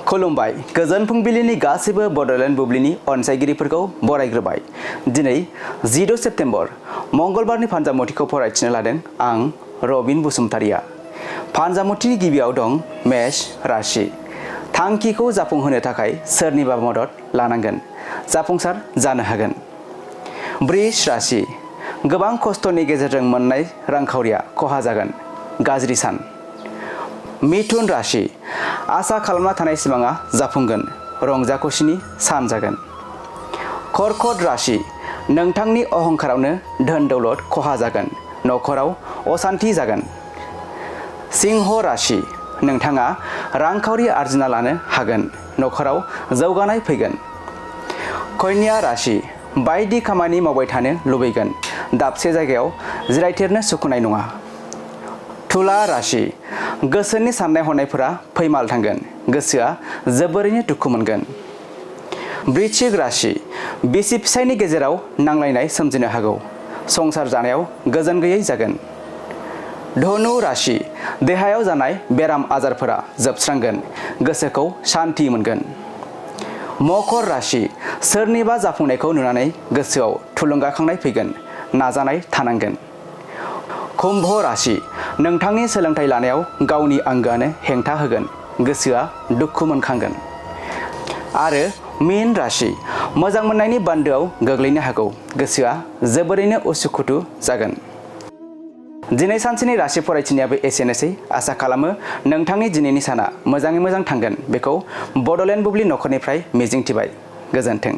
खुलुमबाय गोजोन फुंबिलिनि गासैबो बडलेण्ड बुब्लिनि अनसायगिरिफोरखौ बरायग्रोबाय। दिनै 10 सेप्तेम्बर मंगलबारनि फानजामुथिखौ फरायथिनो लादों आं रबिन बसुमतारिया। फानजामुथिनि गिबियाव दं मेष राशि। थांखिखौ जाफुंहोनो थाखाय सोरनिबा मदद लानांगोन, जाफुंसार जानो हागोन। वृष राशि। गोबां खस्थ'नि गेजेरजों मोननाय रांखावरिया खहा जागोन, गाज्रि सान। मिथुन राशि। आसा खालामना थानाय सिमाङा जाफुंगोन, रंजा खुसिनि सान जागोन। कर्कट राशि। नोंथांनि अहंखारावनो धोन दौलत खहा जागोन, नखराव असान्थि जागोन। सिंह राशि। नोंथाङा रांखावरि आरजिना लानो हागोन, नखराव जौगानाय फैगोन। कन्या राशि। बायदि खामानि मावबाय थानो लुबैगोन, दाबसे जायगायाव जिरायथेरनो सुखुनाय नङा। तुला राशि। गोसोनि साननाय हनायफोरा फैमाल थांगोन, गोसोआ जोबोरैनो दुखु मोनगोन। वृश्चिक राशि। बिसि फिसायनि गेजेराव नांलायनाय सोमजिनो हागौ, संसार जानायाव गोजोन गैयै जागोन। धनु राशि। देहायाव जानाय बेराम आजारफोरा जोबस्रांगोन, गोसोखौ शान्ति मोनगोन। मकर राशि। सोरनिबा जाफुंनायखौ नुनानै गोसोआव थुलुंगाखांनाय फैगोन, नाजानाय थानांगोन। कुम्भ राशि। नोंथांनि सोलोंथाइ लानायाव गावनि आंगोआनो हेंथा होगोन, गोसोआ दुखु मोनखांगोन। आरो मीन राशि। मोजां मोननायनि बान्दोआव गोग्लैनो हागौ, गोसोआ जोबोरैनो उसुखुथु जागोन। दिनै सानसेनि राशि फरायथिनायाबो एसेनोसै। आसा खालामो नोंथांनि दिनैनि साना मोजाङै मोजां थांगोन, बेखौ बडलेण्ड बुब्लि नखरनिफ्राय मिजिंथिबाय। गोजोन्थों।